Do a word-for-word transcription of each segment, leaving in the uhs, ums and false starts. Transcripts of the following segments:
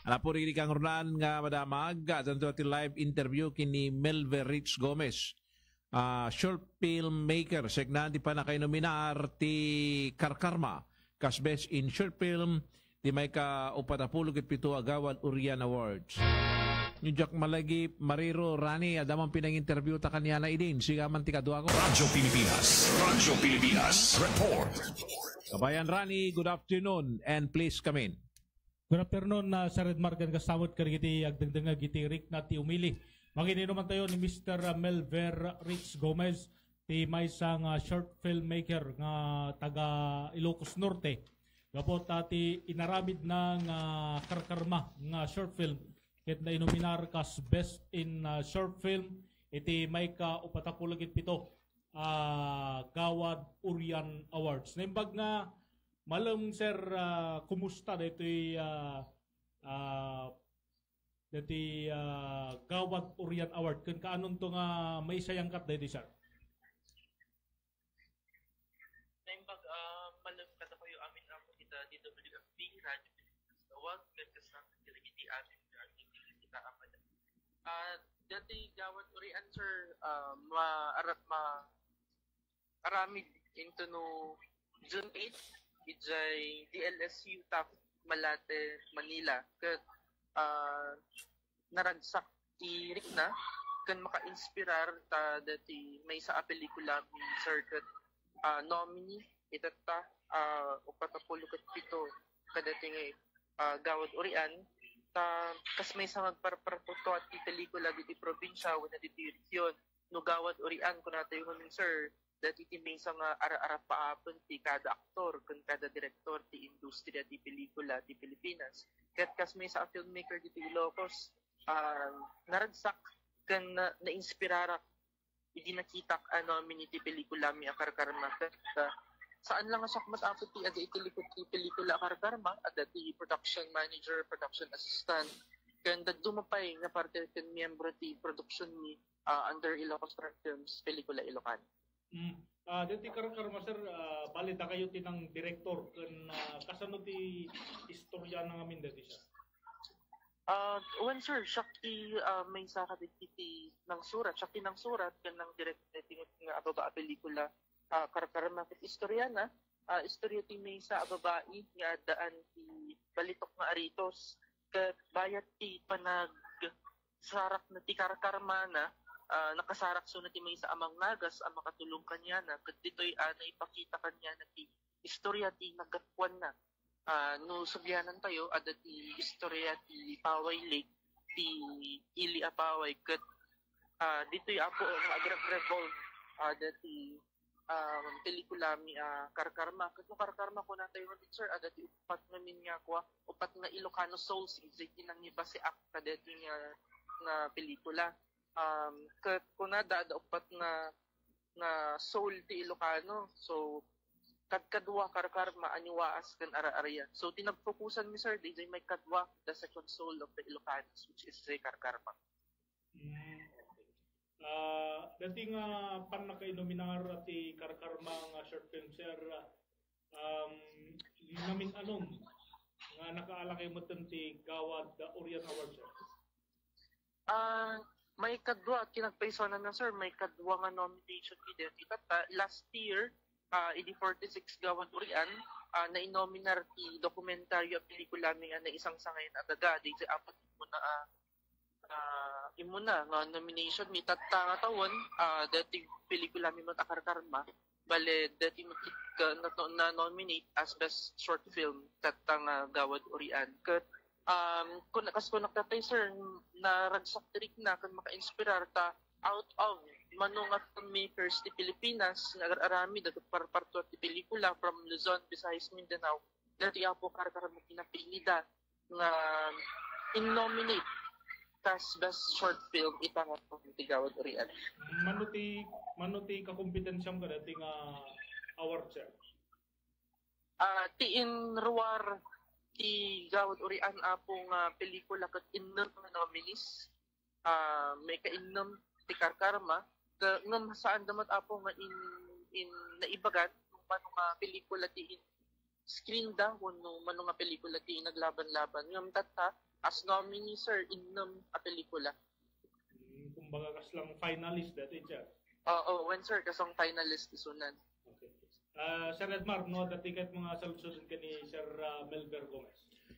Ania pay dagiti kangrunaan nga madamag, addanto ti live interview ken ni Melver Rich Gomez, ah, short filmmaker. Saan ti pannakainominar ti Karkarma kas Best in Short Film, ti maika-uppat a pulo ket pito a Gawad Orian Awards. Ni Jack Malagi, Mariro, Rani, adda man pinanginterview ta kaniana idin. Sigaman ti kaduako. Radyo Pilipinas. Radyo Pilipinas. Report. Kabayan Rani, good afternoon and please come in. Good afternoon, ah, Sir Edmar, ken kastamot kadagiti agdengdengngeg iti rikna ti umili. Manginuman tayo ni Mister Melver Rich Gomez, ti maysa nga short filmmaker nga taga Ilocos Norte. Gapu ta ti inaramidna nga Karkarma nga short film, ket nainominar kas Best in, ah, Short Film iti maika-uppat a pulo ket pito a Gawad Orian Awards. Naimbag nga malem, sir, ah, kumusta daytoy, ah, ah, daytoy, ah, Gawad Orian Award? Ken kaanonto nga maisayangkat daytoy, sir? Naimbag, ah, malem kadakayo amin a ita D W F B, Radyo Pilipinas Tawag, ken kasama kadagiti amin nga agtitigit ita a pala. Ah, daytoy Gawad Orian, sir, ah, ma-, ara-, ma-, aramid intono June eight, idiay D L S U Taft Malate, Manila. Ket, ah, naragsak ti rikna ken makainspirar ta daytoy maysa a pelikula mi, sir, ket, ah, nominee itatta, ah, uppat a pulo ket pito kadaytoy nga, ah, Gawad Orian, ta kas maysa nga agparparpurtuat ti pelikula ditoy probinsia wenno ditoy region. No Gawad Orian, kunatayo ngamin, sir, daytoy ti maysa nga ara-arapaapen ti kada aktor ken kada direktor ti industriya ti pelikula ti Pilipinas. Ket kas maysa a filmmaker ditoy Ilocos, ah, naragsak ken na-, nainspirarak idi nakitak a nominee ti pelikula mi a Karkarma. Ket, ah, saan lang nga siak met, Apo, ti adda iti likod ti pelikula a Karkarma, adda ti production manager, production assistant, ken dadduma pay nga parte ken miyembro ti production mi, ah, under Ilocos Short Films, Pelikula Ilocano. Mm. Ah, daytoy Karkarma, sir, ah, bali dakayo ti nangdirektor ken, ah, kasano ti istoriana ngamin daytoy, sir? Ah, wen, sir, siak ti, ah, maysa kadagiti nangsurat, siak ti nangsurat ken nangdirect daytoy nga, nga a baba a pelikula, ah, Karkarma. Ket istoriana, ah, istorya ti maysa a babai nga addaan ti balitok nga aritos. Ket bayat ti panagsarakna ti karkarmana, ah, nakasarak isuna ti maysa a mangngagas a makatulong kaniana, ket ditoy a naipakita kaniana ti istorya ti naggapuanna. Ah, no sublianantayo, adda ti istorya ti Paway Lake, ti ili a paway, ket, ah, ditoy, Apo, nga agre-, revolve, ah, dati, ah, pelikula mi a Karkarma. Ket no Karkarma, kunatayo ngamin, sir, adda ti uppat ngamin nga kua, uppat nga Ilocano souls, idiay ti nangibasiak kadaytoy nga, nga pelikula. Um, ket kunada, adda uppat nga, nga soul ti Ilocano. So, kadkadua, Karkarma, Aniwaas, ken Ara-aria. So, ti nagfokusan mi, sir, diay maikadua, the second soul of the Ilocanos, which is diay Karkarma. Mm. Ah, dati nga pannakainominar ti Karkarma nga short film, sir, um, namin-anom nga nakaala kayo metten ti Gawad Orian Award, sir? Ah, maikadua ti nagpaisuananna, sir, maikadua nga nomination ti dati. Itatta, last year, ah, idi forty-six Gawad Orian, ah, nainominar ti dokumentaryo a pelikula mi nga Naisangsangay a Daga, diay apat immuna a, ah, immuna nga nomination mi. Itatta nga tawen, ah, dati pelikula mi met a Karkarma, bale, dati met ka-, na, na-nominate as best short film, itatta nga Gawad Orian. Ket, um, kun, kas kunak tatay, sir, naragsak ti rikna ken makainspirar ta out of mano nga filmmakers ti Pilipinas nga agar-aramid ket parpartuat ti pelikula from Luzon, Visayas, Mindanao, dati Apo Karkarma ti napilida nga in-nominate kas best short film ita nga ti Gawad Orian. Mano ti, mano ti kakompetensiam kadati nga award, sir? Ah, ti inruar ti Gawad Orian, Apo, nga pelikula ket innem nga nominees. Ah, maikainnem ti Karkarma. Ka-, ngem saan da met, Apo, nga in, in naibagan no mano nga pelikula ti in, screen da wenno mano nga pelikula ti naglaban-laban. Ngem tatta, as nominee, sir, innem a pelikula. Mm, kumbaga, kaslang finalist dati, sir. Oo, wen, sir, kasong finalist isunan. Okay. Ah, Sir Edmar, no, dati ket mga saludsodon ken ni Sir, ah, Melber Gomez.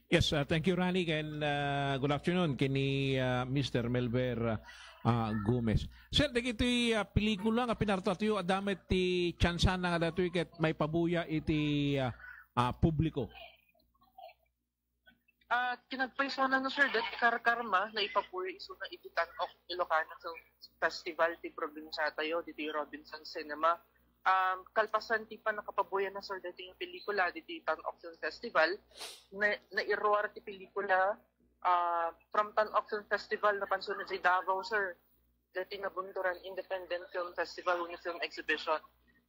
Yes, uh, thank you, Rani, and uh, good afternoon kini uh, Mister Melber uh, uh, Gomez. Sir, dagiti uh, pelikula nga pinartuatyo, adda met ti tsansa na nga datoy ket maipabuya iti uh, uh, publiko. Ah, kinagpaysuanan na, sir, dati Karkarma, naipabuya isuna iti Tan-ok Ilocano Film Festival ti probinsia tayo, diti Robinson Cinema. Um, kalpasan ti pannakapabuya na, sir, dati nga pelikula, diti Tan-ok Film Festival, na, nairuar ti pelikula, ah, from Tan-ok Film Festival, napansuna dati Davao, sir. Dati nga Bunturan Independent Film Festival wenno film exhibition.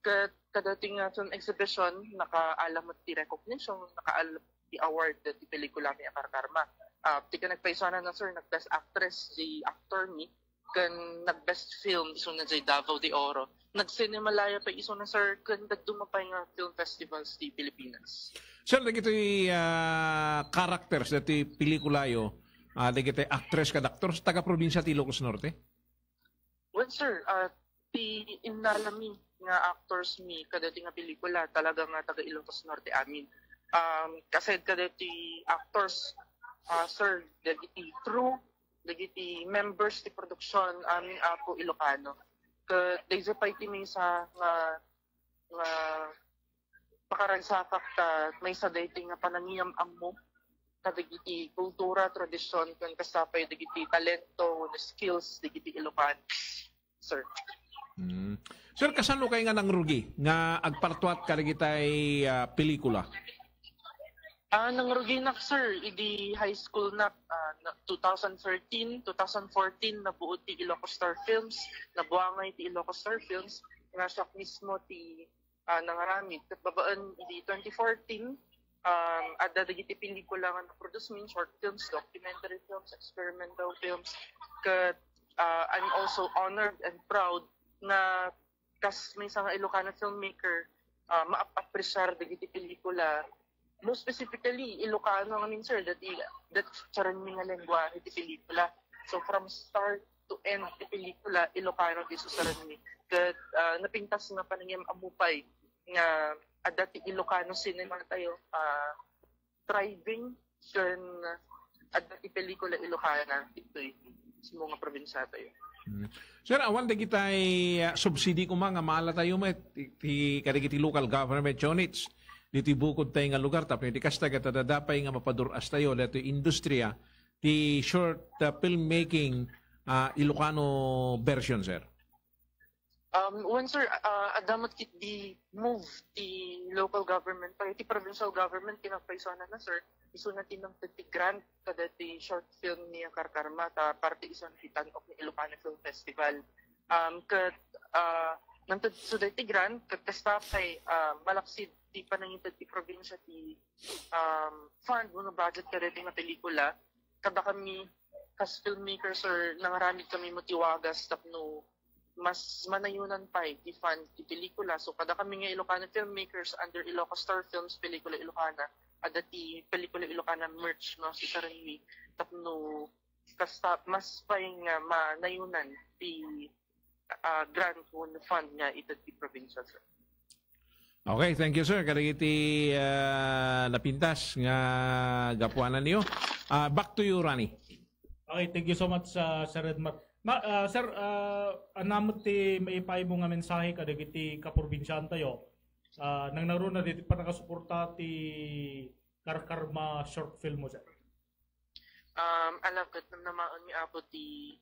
Ket kadati nga film exhibition, nakaala met ti recognition, nakaala met ti award dati pelikula mi a Karkarma. Ah, ti kinagpaysuanan na, sir, nag-best actress ti actor mi, ken nag-best film isuna dati Davao de Oro. Nag-Cinemalaya pay isuna, sir, ken dadduma pay nga film festivals ti Pilipinas. Sir, dagiti uh, characters dati pelikulayo, uh, dagiti actress kad actors, taga probinsya ti Ilocos Norte? Well, sir, uh, ti innalami nga actors mi kadati nga pelikula, talaga nga taga Ilocos Norte amin. Um, kasi kadati actors, uh, sir, dagiti crew, dagiti members ti production amin, Apo, Ilocano. Ka, daysa pay ti maysa nga, nga pakaragsakak ta maysa daytoy nga panangiyam-ammo kadagiti kultura, tradisyon, ken kasta pay dagiti talento, skills, dagiti Ilocano, sir. Mm. Sir, kasano kay nga nangrugi nga agpartuat kadagitay uh, pelikula? Ah, nangruginak, sir, idi high school na, ah, na two thousand thirteen, two thousand fourteen, nabuo ti Ilocos Star Films, nabuangay ti Ilocos Star Films, nga siak mismo ti ah, nangaramid. Ket babaen idi twenty fourteen, um, adda dagiti pelikula nga naproduce mi, short films, documentary films, experimental films. Ket uh, I'm also honored and proud na kas maysa nga Ilocano filmmaker, uh, maap-appreciar dagiti pelikula. Most specifically, Ilocano ngamin, sir, that, i- that sarenmi nga lengguahe ti pelikula. So from start to end ti pelikula, Ilocano ti susarenmi. Ket uh, napintas nga panangiyam-ammo pay nga adda ti Ilocano cinema tayo, uh, thriving, ken adda ti pelikula Ilocana ditoy mismo nga probinsya tayo. Sir, awan dagitay uh, subsidy koma nga maala tayo met ti kadagiti local government units diti bukod tayo nga lugar tapno iti kasta ket adda pay nga mapadur-as tayo daytoy industriya ti short uh, filmmaking uh, Ilocano version, sir? Um, when, sir, uh, adda met ketdi move ti local government, pa ti provincial government, kinapaysuanan na, sir, isuna ti nangted ti grant kada ti short film ni Karkarma ta parte isuna ti Tan-ok nga Ilocano Film Festival. Um, ket uh, nangted so daytoy grant, ket kasta pay uh, malaksid ti panangited ti probinsya ti um, fund wenno budget kadaytoy nga pelikula, kada kami kas filmmakers, sir, nangaramid kami met ti wagas tapno mas manayunan pay ti fund ti pelikula. So kada kami nga Ilocano filmmakers under Ilocos Star Films Pelikula Ilocana, adda ti Pelikula Ilocana merch nga susarenmi tapno kasta mas pay nga manayunan ti uh, grant wenno fund nga ited ti probinsya, sir. Okay, thank you, sir. Kadagiti uh, napintas nga gapuanan niyo. Uh, back to you, Rani. Okay, thank you so much, uh, Sir Edmar. Ma, uh, sir, uh, anamot ti maipaay mo nga mensahe kadagiti kaprobinsiaan tayo. Uh, nang naruna diti panakasuporta ti Karkarma short film mo, sir. Um, alagad namnamaon mi, Apo, ti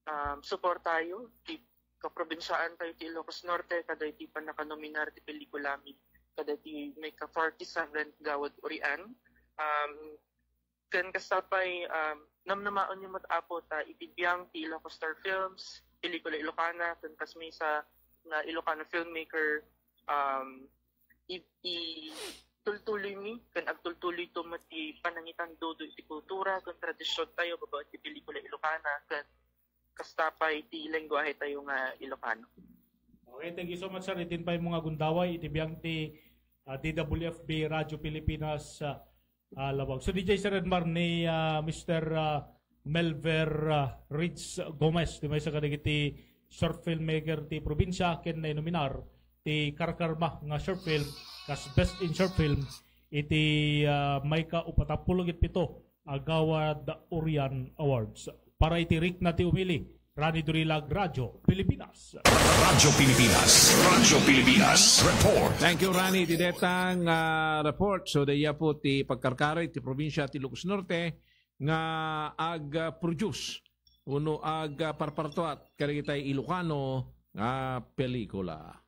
um, suportayo ti kaprobinsiaan tayo ti Ilocos Norte kada iti pannakanominar ti pelikulami kada iti may ka forty-seventh Gawad Urian. Um, ken kasta pay um, namnamaon niyo met, Apo, ta iti biang ti Ilocos Star Films, Pelikula Ilocana, ken kas maysa nga Ilocano filmmaker, um, i, i tultuloy mi ken agtultuloy to met ti panangitandudo iti kultura ken tradisyon tayo babaen ti pelikula Ilocana ken kasta pay ti lengguahe tayo nga Ilocano. Okay, thank you so much, sir. Itin pay mo nga gundaway iti biang ti ah, D W F B Radio Pilipinas, ah, ah, Labag. So, D J Sir Edmar, ni, ah, Mister, ah, Melver, ah, Ridge Gomez, ti maysa kadagiti short filmmaker ti probinsya, ken nainominar ti Karkarma nga short film kas Best in Short Film iti, ah, mayka uppat a pulo ket pito a Gawad Orion Awards. Para iti Rikna ti Umili, Rani Durilag, Radyo Pilipinas. Radyo Pilipinas. Radyo Pilipinas. Report. Thank you, Rani. Ti detang, ah, report. So, dayta po ti pagkarkari ti probinsya ti Ilocos Norte nga ag-produce uno ag-, ah, parpartuat kadagitay Ilocano nga pelikula.